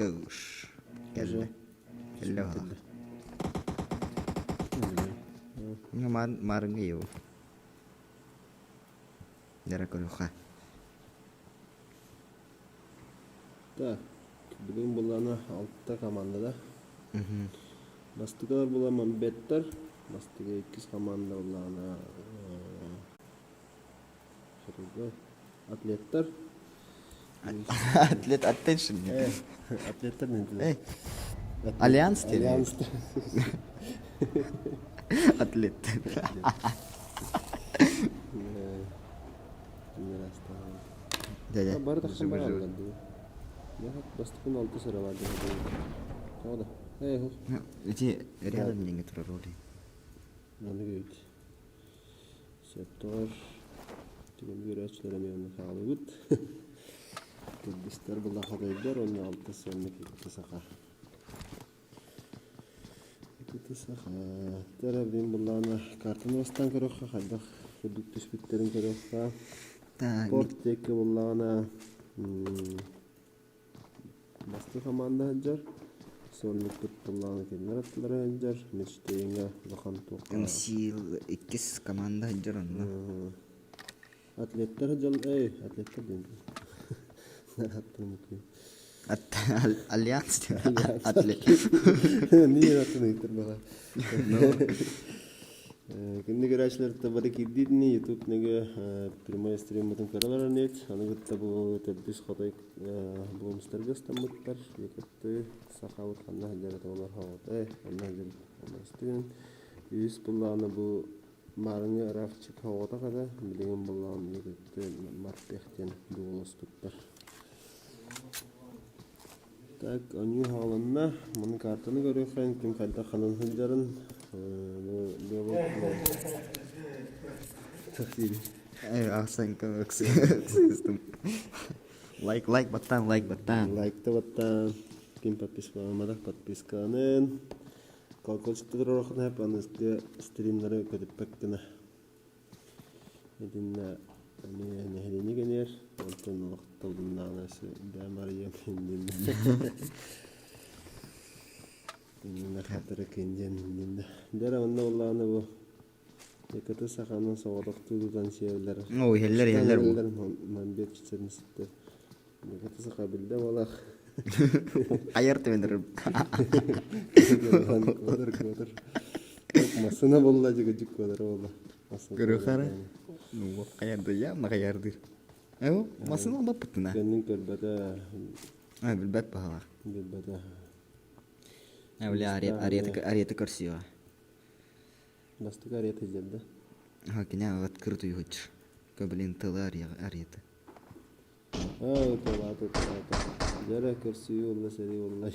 Тыш. Кэллэ. Кэллэ баҕа. Маарыҥҥа его. Дара көрүөххэ. Так, бүгүн булана алта командада. Бастакылар була Мамбеттар, бастакы иккис команда буллаҕына Атлеттар. Атлет attention. Атлеттар Эй. Альянс Альянс. Атлет. Дядя. Бары тахсан бараллар дии. Бастакын алты сыра бар Тоҕо да. Ити рядом деньги турар роли. Маны көрүт. Сөптөөр түгэн үөрээччилэр эмиэ онно хаалыбыт. Кыргызтар былахатайдар уонна алтыс уонна икки саха. Икки саха. Тара билин буллаана картаны бастаан көрөххө хайдах курдук түспүттэрин көрүөххэ. Спорт диэки буллаҕына Бастакы хамаанда сылдьар, сольникпыт тыллаан кинилэр аттылара сылдьар, Мечтейҥэ улахан туохха МСИ иккис команда сылдьар онно. Атлеттар сылдьал эй, атлеттар диэн Альянс атлет. Ниин атын ыйтыр баҕа. Күндү көрөөччүлэр бары киирдиитини YouTube нөҥүө прямой стриммытын көрө олорон аны кытта бу төрдүс хотой Блумстарга ыстаммыттар, Якутты сахабыт ханна сылдьар этэ олор хоҕотой, онно сылдьар Аммастыын. Үһүс буллаҕына бу маарыҥҥы ыраахчык хоҕотох этэ, билигин буллаҕын Якутты Мартых диэн дуоластуктар. Так, оонньуу хаалынна. Маны картаны көрүөххэ, ким хайдах ханан сылдьарын. Бу Ахсанка ыксыыстым. Лайк, лайк баттаан, лайк баттаан. Лайкта баттаан, ким подпискаламматах подпискаланын. Колокольчикта туруоруххун сөп, аныгыскы стримнары көтүппэт гына. Итиннэ эмиэ нэһилиэнньэ кэнээр, онтон олохтолуннаҕына бэйэм арыйыам иннинэ. Иннинэ хатыры киндиэн иннинэ. Дьэ онно буоллаҕына бу Якуты саханы соҕотохтуу тутан сиэллэр. Оо, иһэллэр, иһэллэр бу. Мамбет ситте. Якуты саха билдэ буолах. Айар түмэнэр. Куотар, куотар. Массына болла жигижик куотар болла. Көрүөхара. Ну, хаярды я, махаярды. Эу, массына албаппытына. Көннүн көрбөтө. А, билбэт баһалар. Билбөтө. Бля, арета, арета көрсүө. Бастакы арета дьэрдэ. Аха, кини открытый уйуһуччу. Блин, тылы арета. Аа, тылаата, тылаата. Дьэрэ көрсүү уонна сэрии уонна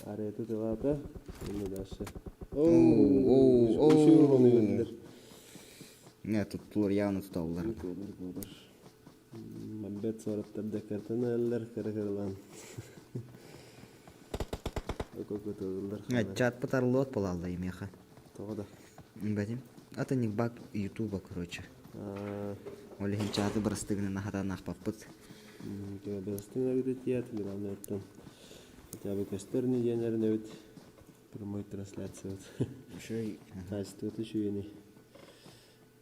Арета тылаата. Уонна дальше. Оу, Оу, оу. Не, тут тулар явно туталлар. Мамбет суораттар картан ыллар, кыра-кыралаан. Чат потарлот полалла имеха. Тоҕо да? Бэтим. Это не баг Ютуба, короче. Ол иһин чаты бырастыгынан аһатан аахпаппыт. Бырастыгынан эбит главное оттон хотя бы көстөр не диэнэрин эбит прямой трансляция Үчүгэй. Качествота үчүгэйний.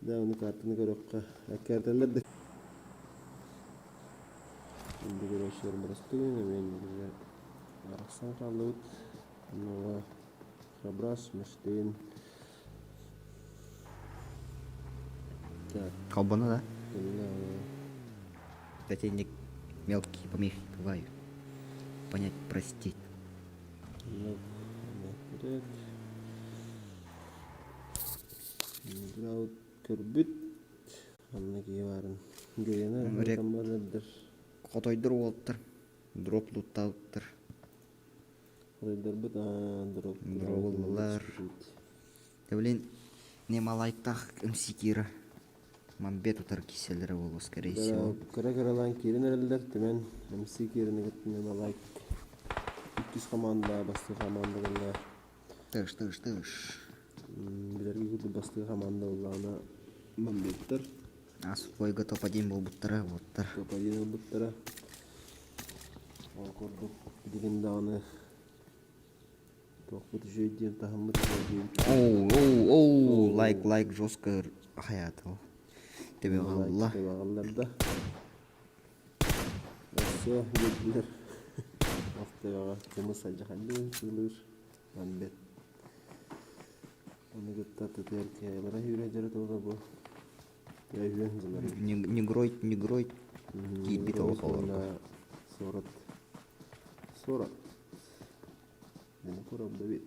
Да, ону картаны көрүөххэ. Карталар да Инде көрөөччүлэр бырастыгын эмиэ арахсан хааллыбыт. Онуоха Хабрас, Мештейн. Так. Холбоно да? Кстати, мелкие помехи бывают. Понять, простить. Ну, Көрбүт Онно киһи баарын Гүрэнэ Хотойдор уолаттар дроп луттаабыттар. Хотойдорбут дроп Дроп ыллылар. Да блин, немалайктаах МС Кира Мамбет утар киселлэрэ буолуо скорее всего. Кыра-кыралаан киирэн эрэллэр Түмэн МС Кираны кытта немалайк иккис команда бастакы команда буолла. Тыш, тыш, тыш. Билэргэ курдук бастакы хамаанда буоллаҕына Мамбеттар. Асфойга топ-1 буолбуттара, уоттар. Топ-1 ылбыттара. Ол курдук билигин даҕаны туохпут үчүгэй диэн таһыммыт үчүгэй диэбит. Оу, оу, оу, лайк, лайк жестко хайаатыл. Тебеҕалла. Тебеҕаллар да. Өссө биэрдилэр. Ох тебеҕа кымыс алдьаханныы сыылыыр. Мамбет. Ону кытта тытыар киһилэрэ үүрэ дьарытылла бу. Негрой, негрой киирбит олох олорго. Сорот. Сорот. Давид.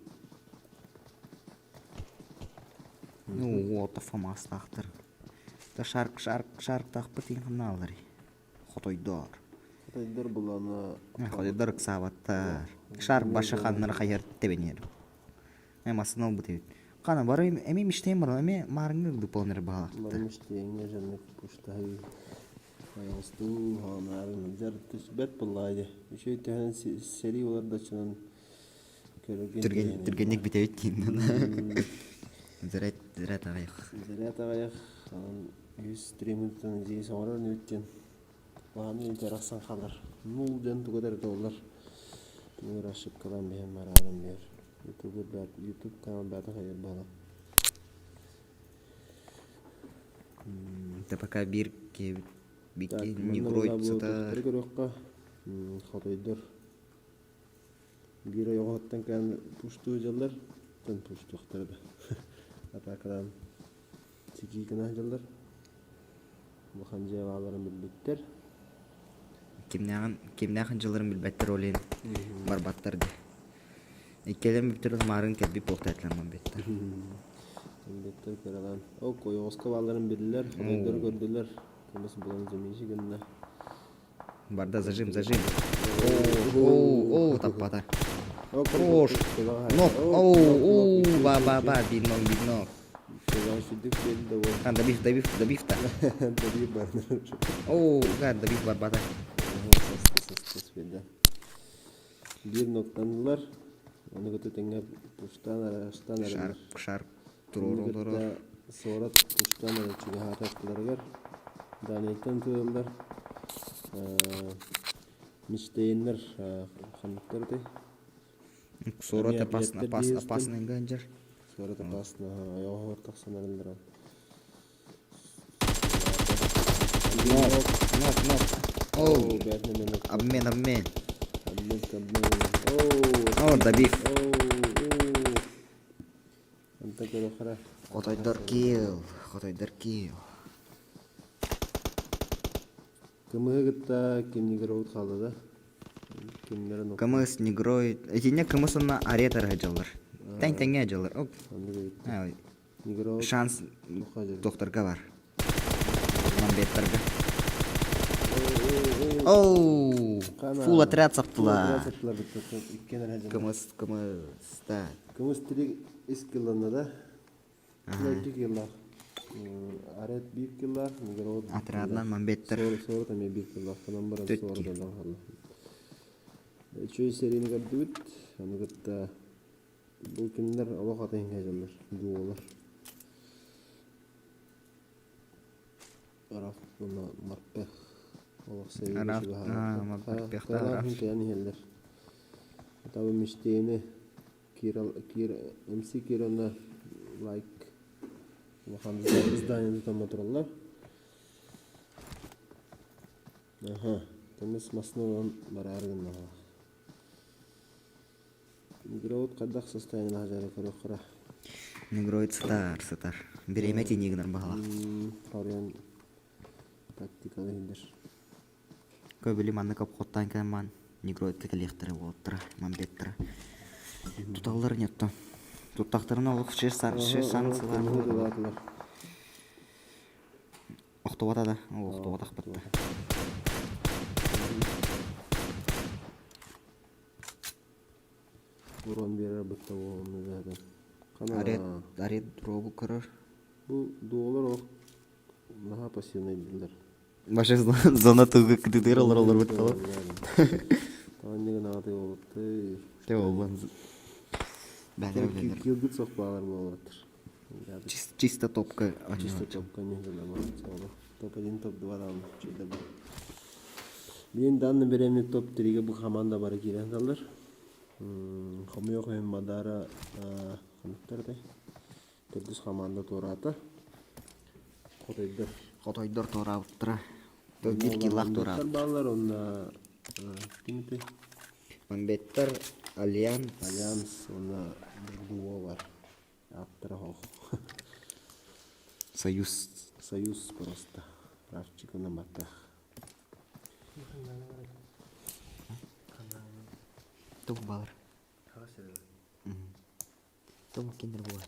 Ну, вот фамастаахтар. Да шарк, шарк, шарктаахпыт иҥханаалар. Хотойдор. Хотойдор булана. Хотойдор ыксаабаттар. Шарк башы ханнар хайар тебенер. Массыына ылбыт эбит. Хана бары эмиэ мечтаем баран эмиэ маарыҥҥа выполнер баҕалаахтар. Бары мечтаеңҥа дьоннук пуштаһыы хайҕастыы ханаарын дьар түспэт буллаайы. Үчүгэй төһөн сэрии болар дачынан көрөргөн Түргэн түргэнник бүтэбит диин. Заряд заряд аҕыйах. Заряд аҕыйах анан үс стримингтан дьиэ оҥорор нүттен Лааны интерахсан халар. Нул диэн туга да эрэ олар. Тимир ошибкалаан биһэн барааран биэр. Ютубер баат Ютуб канал баата хайыр баала. Это пока биир киһибит негроид сытар. Көрүөххэ хотойдор биир ойоҕоһуттан кэлэн пуштуу дьаллар тан пуштуохтара да атаакалаан сикии гына сылдьаллар улахан дьиэ бааларын билбиттэр Кимнээҕин кимнээх дьылларын билбэттэр ол иһин барбаттар дии. Иккиэлэн бүттэр маарын кэлбит буолтаатылар биттэр. Билбиттэр кыралаан. Ол ойоҕоско баалларын биллэр, хотойдору көрдүлэр. Кымыс булан замечи гынна. Барда зажим, зажим. Оу, оу, таппата. Ош, нок, оу, оу, ба, ба, ба, бинок, бинок. А, добив, добив, добив-то. Добив бар. Оу, да, добив барбата. Биир ноктанылар, ону кытта тэҥҥэ пуштаан араастаан Шар, шар туруору олорор. Суорат пуштаан эрэ чугаһаата аттыларыгар. Данийтан тыыллар. Мечтейннэр ханныктар этэй? Суорат опасно, опасно, опасный ганджер. Суорат опасно, ойоҕоһор тахсан эрэллэр ол. Нок, нок, нок. Оу, обмен, обмен. Обмен, обмен. Оу, О, добив. Онто көрөхөрө. Хотойдор киил, хотойдор киил. Кымыһы кытта ким негроид хаалла да? Кимнэрин Кымыс, негроид. Итиннэ кымыс уонна аретар дьаллар. Тэҥ тэҥҥэ дьаллар. Шанс докторга бар. Мамбеттарга. Оу! Фул отряд саптылар. Кымыс, кымыс, да. Кымыс тирик ис кылланна да. Икки кыллаах. Арет биир кыллаах, Нигерод Отрядынан мамбеттар. Сорот эмиэ биир кыллаах. Онон баран сорот элбэх хаалла. Үчүгэй сэриини көрдүбүт. Аны кытта Бу кинилэр олох атын дьоннор, дуолар. Араф уонна Марпех олох сэриигэ чугаһаабыттар. Кэлэн иһэллэр. Атабы мечтейни Кирилл Кир МС Кировна лайк улахан изданиены тутан тураллар. Аха, көмүс масны ылан бараары гыннаҕа. Негроид хайдах состояниелаах дьара көрүөххэ Негроид сытар, сытар. Бириэмэ тиний гынар баһылаах. Хоруйан тактиканы иһиллэр. Көбүлү маннык обходтаан кэлэн маан негроидка кэлиэхтэрэ уолаттара, мамбеттара. Туталлар не оттон. Туттахтарына олох шанс Ылаатылар. Охтубата да, охтубатахпыт да. Уран биэрэр бытта уолунна бэһэтин. Арет, арет дробу көрөр. Бу дуолар олох наһаа пассивный билэр. Баша зона тугу кытытыр олор олор бытталар. Таанньыгын ааты болуттый. Те боллан. Бәлер билер. Килгит сох баалар болуттар. Чисто топка. Чисто топка не билем. Топ-1, топ-2 там. Билин данный бириэмэ топ-3-гэ бу хамаанда бары киирэн сылдьар. Хомойуох иһин Мадара ханныктар этэй? Төрдүс хамаанда туораата. Хотойдор. Хотойдор туораабыттара. Биир киллаах туораабыт. Бааллар онно ким этэй? Мамбеттар Альянс. Альянс уонна дуо бар. Ааттара хоох. Союз. Союз просто. Равчик уонна Матах. Туох баалар? Туох киндер буолар?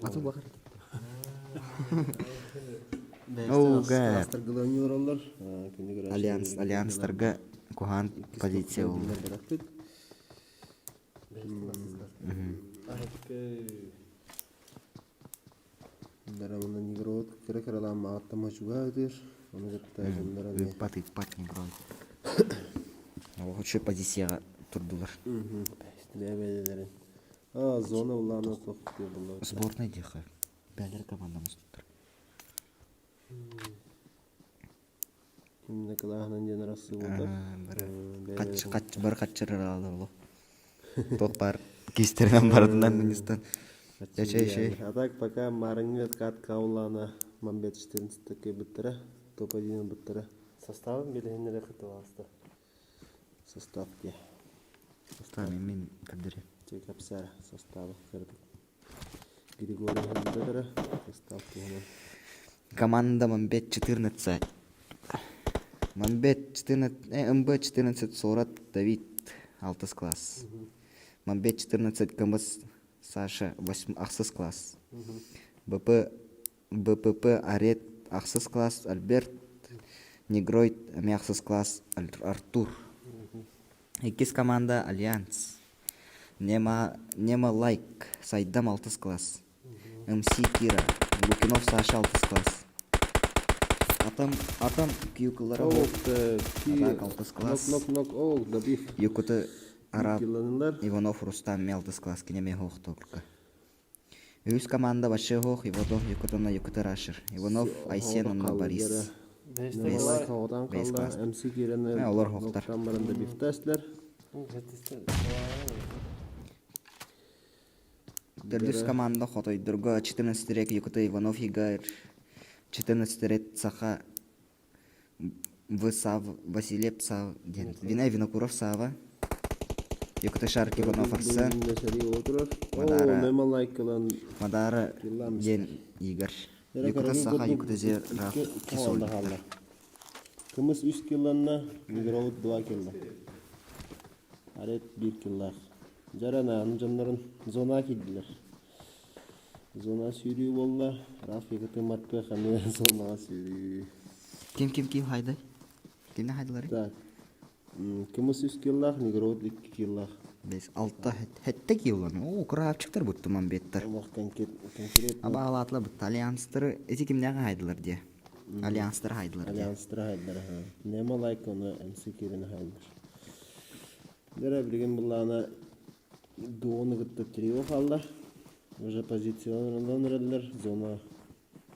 Аты бахар. Альянс альянстарга куһаан позиция буолла. Дарамына негроид кыра-кыралаан маҕаттан мочуга ытыыр, ону кытта дьонноро эмиэ Ыыппат ыыппат негроид. Олох позицияҕа турдулар. Бэйэлэрин. А, зона улаана суох буолла. Сборная диэхэ. Бээлэр командамыз туттар. Именно кылааһынан диэн арахсыы Бары бары хаччырар Туох баар киистеринэн барытынан министан. Чэ А так пока марыҥҥы откат улаана Мамбет 14 быттара, топ-1 быттара. Составын билиһиннэрэ кытылааста. Состав дии. Состав мин көрдөрү. Чэ кэпсээр составы кырдык. Григорий Хандадара состав туһунан. Команда Мамбет 14. Мамбет 14, МБ 14 Сорат Давид, 6 класс. Мамбет 14 КМС Саша, 8 класс. БП БПП Арет 6 класс Альберт Негройт эмиэ 6 класс Артур. Иккис команда Альянс. Нема, Нема Лайк, Сайдам 6 класс. МС Кира, Лукинов Саша 6 класс. Атам, Атам Кьюкылара Атак 6 класс. Нок, нок, нок, ол, добив. Юкуты Араб Иванов Рустам 6 класс кинеме хоохторга. Үс команда вообще хоох Иванов Якутона Якуты Рашер. Иванов Айсен онно Борис. Бес класс. МС Кираны Олор хоохтар. баран добивтаслар. Төрдүс команда хотойдорго 14 рек Якута Иванов Игорь, 14 рет Саха В Сав Василев Сав диэн Вина Винокуров Сава Якута Шарк Иванов Арсен Мадара Мадара диэн Игорь Якута Саха Якута Зе Раф Кисольниктар Кымыс үс килланна, Мигровут 2 килла. Арет 1 киллаах. Жаранаан дьоннорун зона киирдилэр. Зона сүүрүү буолла. Раф Якутын Марпех эмиэ зонаҕа сүүрүү. Ким ким ким хайдай? Кимне хайдылары? Так. Кымыс үс киллаах, Негроуд икки киллаах. Бес алта хетте киллан. Оо, кыраапчыктар буттуман беттер. Олох конкрет. Аба алаатла бутта альянстары эти кимнээҕи хайдылар диye. Альянстары хайдылар диye. Альянстары хайдылар. Нема лайк оны МС кирини хайдылар. Дәрә билигин буллаана дуону кытта трио хаалла. Уже позицияларынан эрэллэр. Зона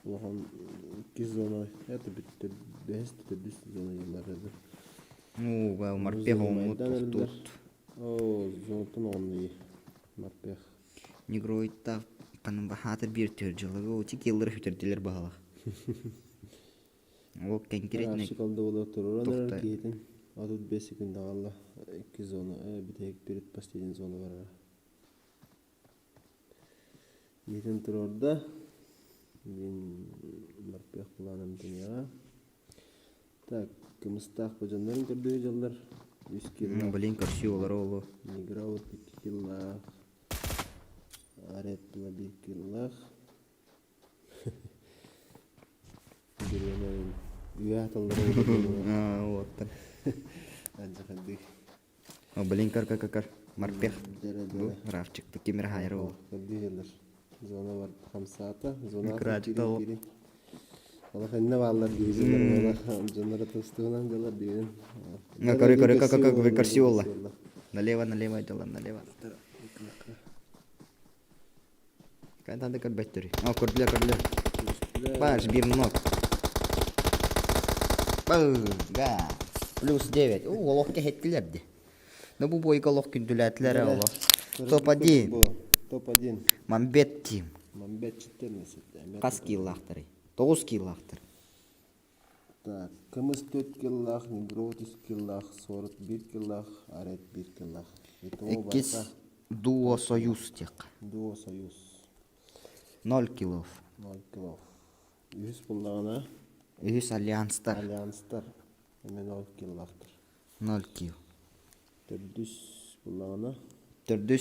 улахан иккис зона. Это бүттэ бэһис төрдүс зона диэн эрэллэр. Ну, Марпех оҥмут тохтуут. Оо, зонаттан оҕонну Марпех. Негроидтаах хаатыр биир түөр дьылыга ути киллэр хүтэрдилэр баһалах. Ол конкретно Шикалды туруран эрэр киһитин. 35 секунда хаалла. Икки зона, бүтэһик перед последний зона барара. Иһитин туруорда. Мин Марпех планым тыҥыаҕа. Так, кымыстаах бу дьоннорун көрдүү дьоллор. Үс килла. Блин, көрсүү олоро олу. Неграут икки киллаах. Арет була биир киллаах. Бириэмэ үөһэ тыллары Уоттан. Анжахадыы. Блин, көр көр көр Марпех. Бу Равчик кимер хайыр ол. Көрдүү Зона бар хамсаата. Зона Кыраачыта ол. Олох инне бааллар диизилер дьоннор тустуунан дьалар диин. Көрү көрү көрү көрү көрсүү болла. Налево, налево дьалар, налево. Кантан да көрбөттөр. О, көрдүлэр, көрдүлэр. Баш, бир ног. Га. Плюс 9. У, олох кэһэттилэр ди. Ну бу бойга олох күндүлээтилэр олох. Топ-1. Топ-1. Мамбет Тим. Мамбет 14. Хас кииллаахтарый? 9 кииллаахтар. Так, кымыс 4 киллаах, Негрот 3 киллаах, Сорот 1 киллаах, Арет 1 киллаах. Иккис Дуо Союз диэххэ. Дуо Союз. 0 килов. 0 килов. Үһүс буллаҕына Үһүс альянстар. Альянстар. Эмиэ 0 киллаахтар. 0 килл. Төрдүс буллаҕына Төрдүс.